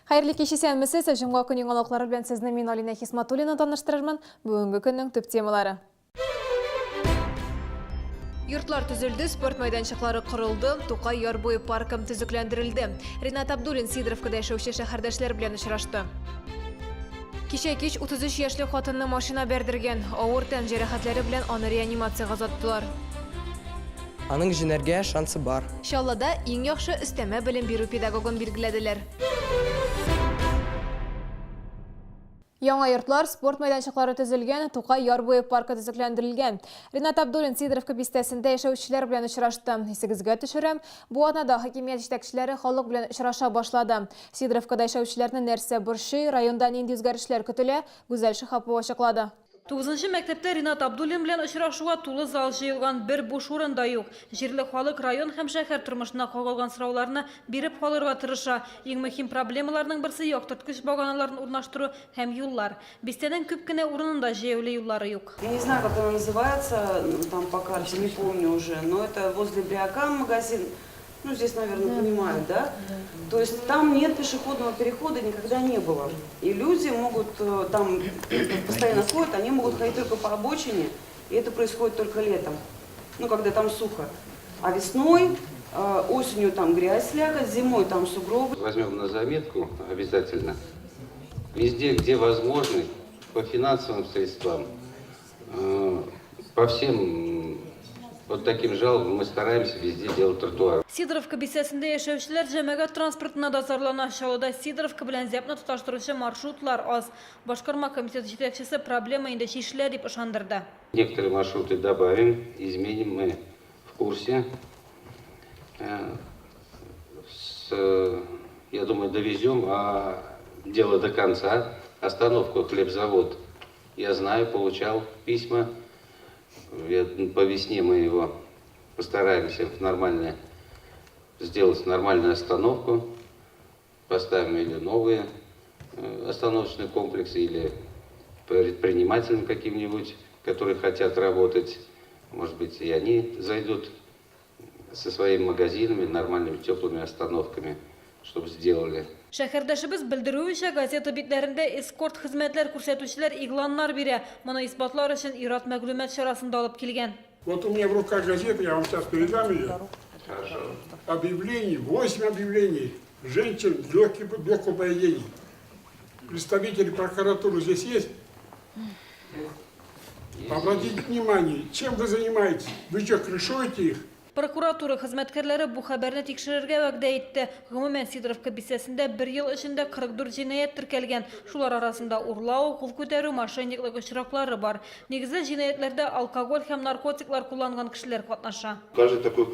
Хәерле кич, исәнмесез! Җомга көн яңалыклары белән сезне мин Алинә Хисматуллина таныштырырмын. Бүгенге көннең төп темалары. Йортлар төзелде, спорт мәйданчыклары корылды, Тукай яр буе паркы төзекләндерелде. Ринат Абдуллин Сидоровкада яшәүче шәһәрдәшләр белән очрашты. Кичә кич 33 яшьлек хатынны машина бәрдергән. Авыр тән җәрәхәтләре белән аны реанимациягә озаттылар. Аның җиңәргә шансы бар. Чаллыда иң яхшы өстәмә белем бирү педагогын билгеләделәр. Яңа йортлар, спорт мәйданчыклары төзелгән, Тукай яр буе паркы төзекләндерелгән. Ринат Абдуллин Сидоровка бистәсендә яшәүчеләр белән очрашты. Исегезгә төшерәм, бу атнада хакимият җитәкчеләре халык белән очраша башлады. Сидоровкада яшәүчеләрне нәрсә борчый, районда нинди үзгәрешләр көтелә, Гүзәл Шиһапова ачыклады. Тугызынчы мәктәптә Ринат Абдуллин белән очрашуга тулы зал җыелган, бер буш урын да юк. Җирле халык район һәм шәһәр тормышына кагылган сорауларны биреп калырга тырыша. Иң мөһим проблемаларның берсе, яктырткыч баганаларын урнаштыру һәм юллар. Бистәнең күп кенә урынында җәяүле юллары юк. Я не знаю, как она называется, там по карте, не помню уже, но это возле Биокам магазин. Ну, здесь, наверное, понимают, да? То есть там нет пешеходного перехода, никогда не было. И люди могут э, там постоянно ходят, они могут ходить только по обочине, и это происходит только летом, ну, когда там сухо. А весной, э, осенью там грязь, слякоть, зимой там сугробы. Возьмем на заметку обязательно. Везде, где возможно, по финансовым средствам, э, по всем вот таким жалобам мы стараемся везде делать тротуар. Сидоровка бистәсендә яшәүчеләр җәмәгать транспортына да зарлана. Чаллыда Сидоровка белән Зябны тоташтыручы маршрутлар аз. Башкарма комитет җитәкчесе проблема инде чишелә дип ышандырды. Некоторые маршруты добавим, изменим, мы в курсе. Э, с, я думаю, довезем а дело до конца. Остановку хлебзавод я знаю, получал письма. Я, по весне мы его постараемся в нормальное, сделать нормальную остановку. Поставим или новые э, остановочные комплексы, или предпринимателям каким-нибудь, которые хотят работать. Может быть, и они зайдут со своими магазинами, нормальными теплыми остановками, чтобы сделали. Шәһәрдәшебез белдерүенчә, газета битләрендә эскорт хезмәтләр күрсәтүчеләр игъланнар бирә. Моны исбатлар өчен ир-ат мәгълүмат чарасын да алып килгән. Вот у меня в руках газета, я вам сейчас передам ее. Хорошо. Объявлений, 8 объявлений. Женщин легких, легкого поведения. Представители прокуратуры здесь есть? Обратите внимание, чем вы занимаетесь? Вы что, крышуете их? Прокуратура хезмәткәрләре бу хәбәрне тикшерергә вәгъдә итте. Гомумән, Сидоровка бистәсендә бер ел эчендә 44 җинаять теркәлгән. Шулар арасында урлау, кул күтәрү, мошенниклык очраклары бар. Нигездә җинаятьләрдә алкоголь һәм наркотиклар кулланган кешеләр катнаша. Каждый такой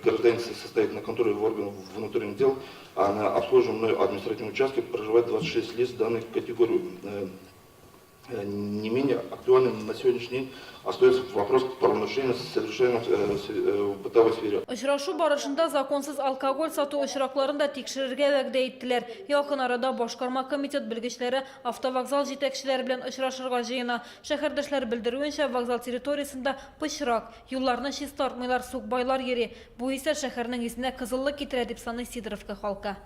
гражданин состоит на контроле в органах внутренних дел, а на обслуживаемом мной административном участке проживает 26 лиц данной категории. Э, не менее актуальным на сегодняшний день остается вопрос правонарушения, совершаемых э, э, в бытовой сфере. Очрашу барышында законсыз алкоголь сату очракларын да тикшерергә вәгъдә иттеләр. Якын арада башкарма комитет белгечләре автовокзал җитәкчеләре белән очрашырга җыена. Шәһәрдәшләр белдерүенчә, вокзал территориясендә пычрак, юлларны чистартмыйлар, сукбайлар йөри. Бу исә шәһәрнең йөзенә кызыллык китерә, дип саный Сидоровка халкы.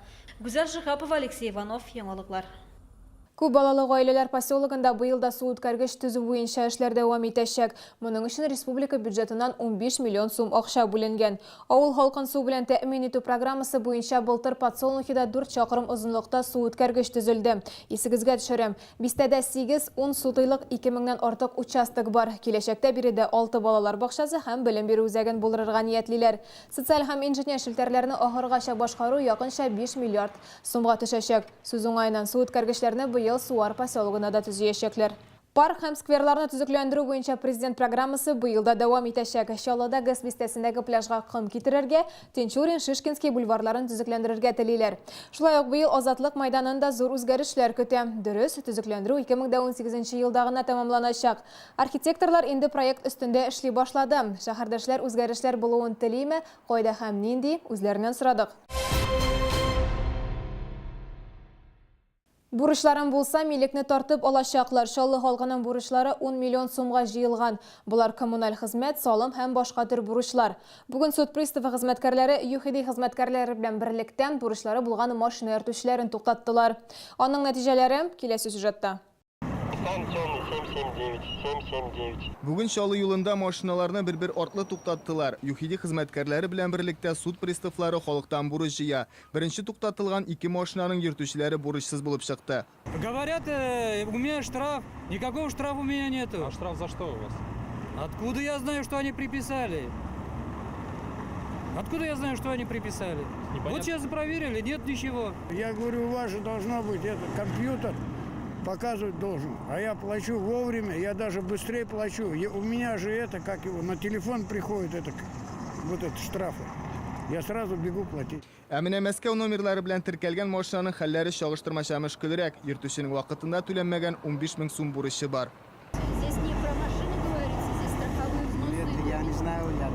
Гүзәл Шиһапова, Алексей Иванов, Яңалыклар. Күп балалы гаиләләр поселогында быел да су үткәргеч төзү буенча эшләр дәвам итәчәк. Моның өчен республика бюджетыннан 15 миллион сум акча бүленгән. Авыл халкын су белән тәэмин итү программасы буенча былтыр Подсолнухида дүрт чакрым озынлыкта су үткәргеч төзелде. Исегезгә төшерәм, бистәдә сигез, ун сутыйлык ике меңнән артык участок бар. Киләчәктә биредә алты балалар бакчасы һәм белем бирү үзәген булдырырга ниятлиләр. Социаль һәм инженер челтәрләрне ахыргача башкару якынча 5 миллиард сумга төшәчәк. Сүз уңаеннан, су үткәргечләрне быел Суар поселогында да төзиячәкләр. Парк һәм скверларны төзекләндерү буенча Президент программасы быел да дәвам итәчәк. Чаллыда ГЭС бистәсендәге пляжга ком китерергә, Тинчурин, Шишкинский бульварларын төзекләндерергә телиләр. Шулай ук быел Азатлык мәйданын да зур үзгәрешләр көтә. Дөрес, төзекләндерү 2018 нче елда гына тәмамланачак. Архитекторлар инде проект өстендә эшли башлады. Шәһәрдәшләр үзгәрешләр булуын телиме, кайда һәм нинди, үзләреннән сорадык. Бурычларың булса, милекне тартып алачаклар. Чаллы халкының бурычлары ун миллион сумга җыелган. Болар коммуналь хезмәт, салым һәм башка төр бурычлар. Бүген суд приставы хезмәткәрләре ЮХИДИ хезмәткәрләре белән берлектә бурычлары булган машина йөртүчеләрен туктаттылар. Аның нәтиҗәләре, киләсе сюжетта. Бүген Чаллы юлында машиналарны бер-бер артлы туктаттылар. ЮХИДИ хезмәткәрләре белән берлектә суд приставлары халыктан бурыч җыя. Беренче туктатылган ике машинаның йөртүчеләре бурычсыз булып чыкты. Говорят, у меня штраф. Никакого штрафа у меня нету. А штраф за что у вас? Откуда я знаю, что они приписали? Откуда я знаю, что они приписали? Непонятно. Вот сейчас проверили, нет ничего. Я говорю, у вас же должно быть это, компьютер показывать должен. А я плачу вовремя, я даже быстрее плачу. Я, у меня же это, как его, на телефон приходит это, вот это штрафы. Я сразу бегу платить. Ә менә Мәскәү номерлары белән теркәлгән машинаның хәлләре чагыштырмача мөшкелрәк. Йөртүченең вакытында түләнмәгән 15 мең сум бурычы бар. Здесь не про машину говорится, здесь страховые взносы. Нет, я не знаю, я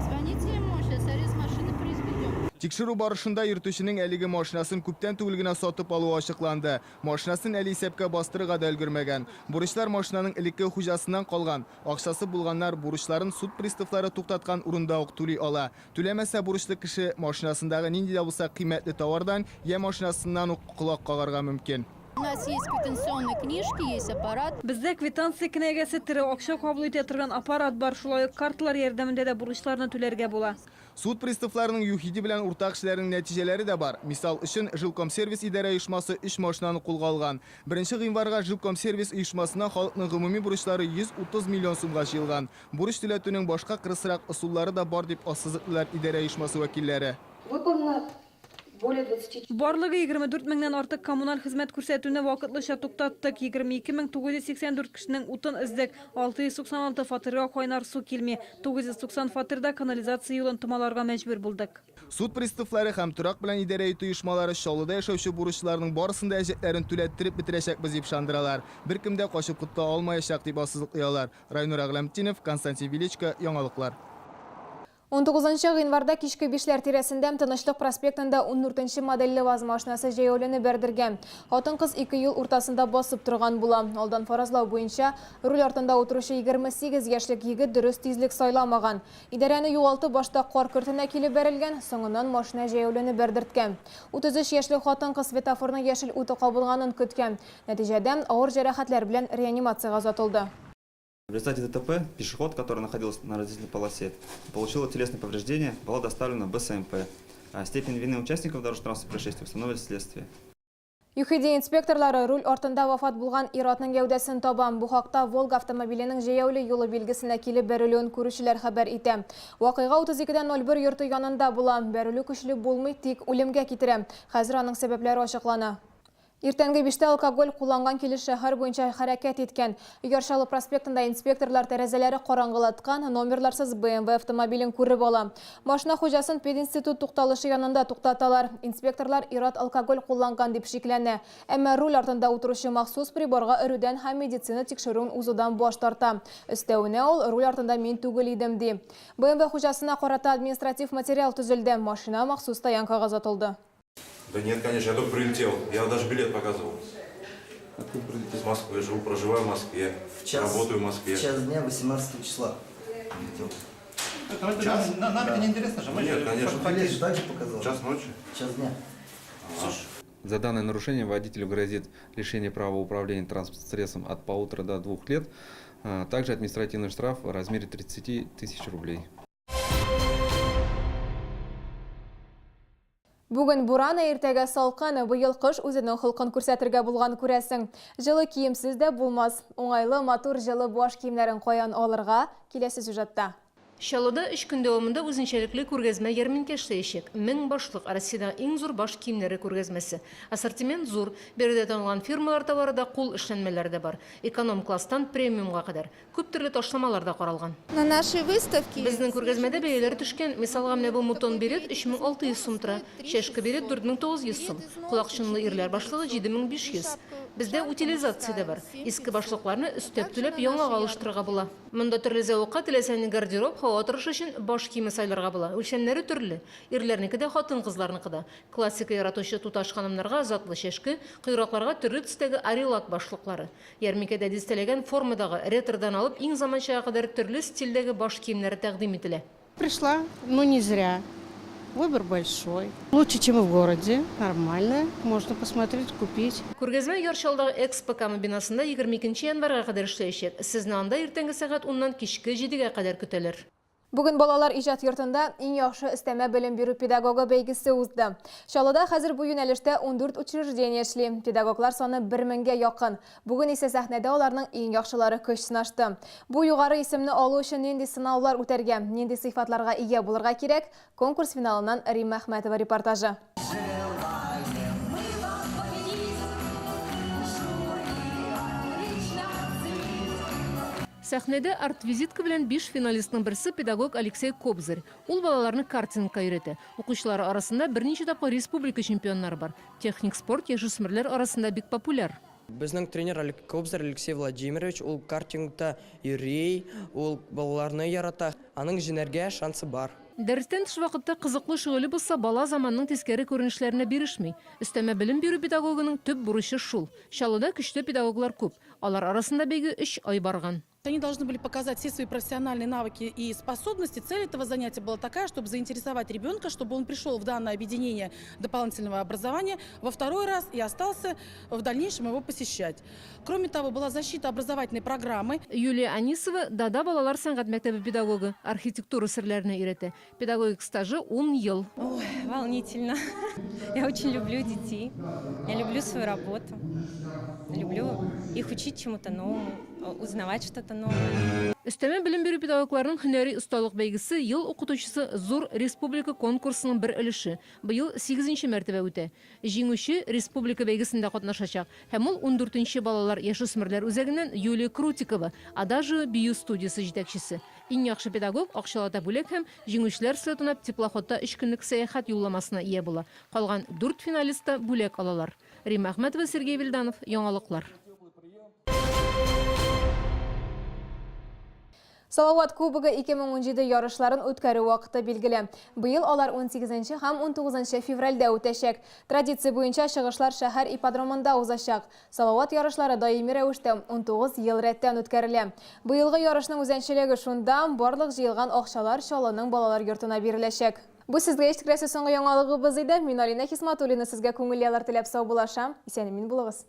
Звоните ему, сейчас арест машины произведем. Тикшерү барышында йөртүченең әлеге машинасын күптән түгел генә сатып алуы ачыкланды. Машинасын әле исәпкә бастырырга да өлгермәгән. Бурычлар машинаның элекке хуҗасыннан калган. Акчасы булганнар бурычларын суд приставлары туктаткан урында ук түли ала. Түләмәсә бурычлы кеше машинасындагы нинди дә булса кыйммәтле товардан я машинасыннан ук колак кагарга мөмкин. У нас есть квитанционные книжки, есть аппарат. Бездә квитанция кенәгәсе, тере акча кабул итә торган аппарат бар, шулай ук карталар ярдәмендә дә бурычларны түләргә була. Суд приставларының ЮХИДИ белән уртак эшләренең нәтиҗәләре дә бар. Мисал өчен, Жилкомсервис идарә оешмасы өч машинаны кулга алган. Беренче гыйнварга Жилкомсервис оешмасына халыкның гомуми бурычлары 130 миллион сумга җыелган. Бурыч түләтүнең башка кырысрак ысуллары да бар, дип ассызыклыйлар идарә оешмасы вәкилләре. Выполнено более 24 Барлыгы 24 меңнән артык коммуналь хезмәт күрсәтүне вакытлыча туктаттык, 22 мең 984 кешенең утын өздек, 696 фатирга кайнар су килми, 990 фатирда канализация юлын томаларга мәҗбүр булдык. Суд приставлары һәм торак белән идарә итү оешмалары Чаллыда яшәүче бурычлыларның барысын да әҗәтләрен түләттереп бетерәчәкбез дип ышандыралар. Беркем дә качып котыла алмаячак, дип ассызыклый алар. Райнур Әгъләмтдинов, Константин Величко, Яңалыклар. Унтугызынчы гыйнварда кичке бишләр тирәсендә Тынычлык проспектында ундүртенче модельле ВАЗ машинасы җәяүлене бәрдергән. Хатын-кыз ике юл уртасында басып торган була. Алдан фаразлау буенча, руль артында утыручы 28 яшьлек егет дөрес тизлек сайламаган. Идарәне югалтып, башта кар көртенә килеп бәрелгән, соңыннан машина җәяүлене бәрдерткән. 33 яшьлек хатын-кыз светофорның яшел уты кабынганын көткән. Нәтиҗәдә, авыр җәрәхәтләр белән реанимациягә озатылды. В результате ДТП пешеход, который находился на разделительной полосе, получил телесные повреждения, была доставлена в БСМП. А степень вины участников дорожно-транспортного происшествия установили следствие. ЮХИДИ инспекторлары руль артында вафат булган ир-атның гәүдәсен таба. Бу хакта Волга автомобиленең җәяүле юлы билгесенә килеп бәрелүен күрүчеләр хәбәр итә. Вакыйга утыз икедән ноль бер йорты янында була. Бәрелү көчле булмый, тик үлемгә китерә. Хәзер аның сәбәпләре ачыклана. Иртәнге биштә алкоголь кулланган килеш шәһәр буенча хәрәкәт иткән. Яр Чаллы проспектында инспекторлар тәрәзәләре караңгылаткан номерларсыз BMW автомобилен күреп ала. Машина хуҗасын пединститут тукталышы янында туктаталар. Инспекторлар ир-ат алкоголь кулланган дип шикләнә. Әмма руль артында утыручы махсус приборга өрүдән һәм медицина тикшерүен узудан баш тарта. Өстәвенә ул руль артында мин түгел идем ди. BMW хуҗасына карата административ материал төзелде. Машина махсус стоянкага озатылды. Да нет, конечно, я только прилетел. Я даже билет показывал. Откуда прилетел? С Москвы. Живу, проживаю в Москве. В час, работаю в Москве. В час дня 18 числа прилетел. Час? Нам это не интересно же. Нет, конечно. Билет же так же показал. Час ночи? Час дня. За данное нарушение водителю грозит лишение права управления транспортным средством от полутора до двух лет, а также административный штраф в размере 30 тысяч рублей. Бүген буран, ә иртәгә салкын. Быел кыш үзенең холкын күрсәтергә булган, күрәсең. Җылы киемсез дә булмас. Уңайлы, матур җылы баш киемнәрен каян алырга? Киләсе сюжетта. Чаллыда өч көн дәвамында үзенчәлекле күргәзмә ярминкә эшләячәк. 1000 башлык, Россиядәге иң зур баш киемнәре күргәзмәсе. Ассортимент зур. Биредә танылган фирмалар товары да, кул эшләнмәләре дә бар. Эконом класстан премиумга кадәр. Күп төрле ташламалар да каралган. На нашей выставке Безнең күргәзмәдә бәяләр төшкән. Мисалга, менә бу мутон берет 3600 сум тора. Чәшке берет 4900 сум. Колакчынлы ирләр башлыгы 7500. Бездә утилизация дә бар. Иске башлыкларны өстәп түләп яңага алыштырырга була. Монда төрле зәвыкка теләсә нинди гардероб, һава торышы өчен баш киеме сайларга була. Үлчәмнәре төрле. Ирләрнеке дә, хатын-кызларныкы да. Классика яратучы туташ-ханымнарга затлы чәшке, койракларга төрле төстәге арилат башлыклары. Ярминкәдә дистәләгән формадагы, ретродан алып иң заманчага кадәр төрле стильдәге баш киемнәре тәкъдим ителә. Пришла, ну не зря. Выбор большой. Лучше, чем в городе. Нормально. Можно посмотреть, купить. Күргәзмә Яр Чаллыдагы Экспо Кама бинасында 22 январьга кадәр эшләячәк. Сезне анда иртәнге сәгать уннан кичке җидегә кадәр көтәләр. Бүген Балалар иҗат йортында Иң яхшы өстәмә белем бирү педагогы бәйгесе узды. Чаллыда хәзер бу юнәлештә 14 учреждение эшли. Педагоглар саны бер меңгә якын. Бүген исә сәхнәдә аларның иң яхшылары көч сынашты. Бу югары исемне алу өчен нинди сынаулар үтәргә, нинди сыйфатларга ия булырга кирәк, конкурс финалыннан Римма Әхмәтова репортажы. Сәхнәдә арт-визитка белән биш финалистның берсе педагог Алексей Кобзарь. Ул балаларны картингка өйрәтә. Укучылары арасында берничә тапкыр республика чемпионнары бар. Техник спорт яшүсмерләр арасында бик популяр. Безнең тренер Кобзарь Алексей Владимирович, ул картингта йөри, ул балаларны ярата. Аның җиңәргә шансы бар. Дәрестән тыш вакытта кызыклы шөгыле булса, бала заманның тискәре күренешләренә бирешми. Өстәмә белем бирү педагогының төп бурычы шул. Чаллыда көчле педагоглар күп. Алар арасында бәйге өч ай барган. Они должны были показать все свои профессиональные навыки и способности. Цель этого занятия была такая, чтобы заинтересовать ребенка, чтобы он пришел в данное объединение дополнительного образования во второй раз и остался в дальнейшем его посещать. Кроме того, была защита образовательной программы. Юлия Анисова, Дада балалар сәнгать мәктәбе педагогы, архитектура серләренә өйрәтә. Педагогик стажы ун ел. Ой, волнительно. Я очень люблю детей. Я люблю свою работу. Люблю их учить чему-то новому, узнавать что-то новое. Өстәмә белем бирү педагогларының һөнәри осталык бәйгесе Ел укытучысы зур республика конкурсының бер өлеше. Быел сигезенче мәртәбә үтә. Җиңүче республика бәйгесендә катнашачак. Һәм ул ундүртенче балалар-яшүсмерләр үзәгеннән Юлия Крутикова, Адажио бию студиясе җитәкчесе. Иң яхшы педагог акчалата бүләк һәм җиңүчеләр слетына теплоходта өч көнлек сәяхәт юлламасына ия була. Калган дүрт финалист та бүләк алалар. Римма Әхмәтова, Сергей Вильданов, Яңалыклар. Салават Кубогы 2017 ярышларын үткәрү вакыты билгеле. Быел алар 18 һәм 19 февральдә үтәчәк. Традиция буенча чыгышлар шәһәр ипподромында узачак. Салават ярышлары даими рәвештә 19 ел рәттән үткәрелә. Быелгы ярышның үзенчәлеге шунда, барлык җыелган акчалар Чаллының балалар йортына биреләчәк. Бу сезгә ишеттерәсе соңгы яңалыгыбыз иде. Мин Алинә Хисматуллина сезгә күңелле яллар теләп саубуллашам. Исән-имин булыгыз.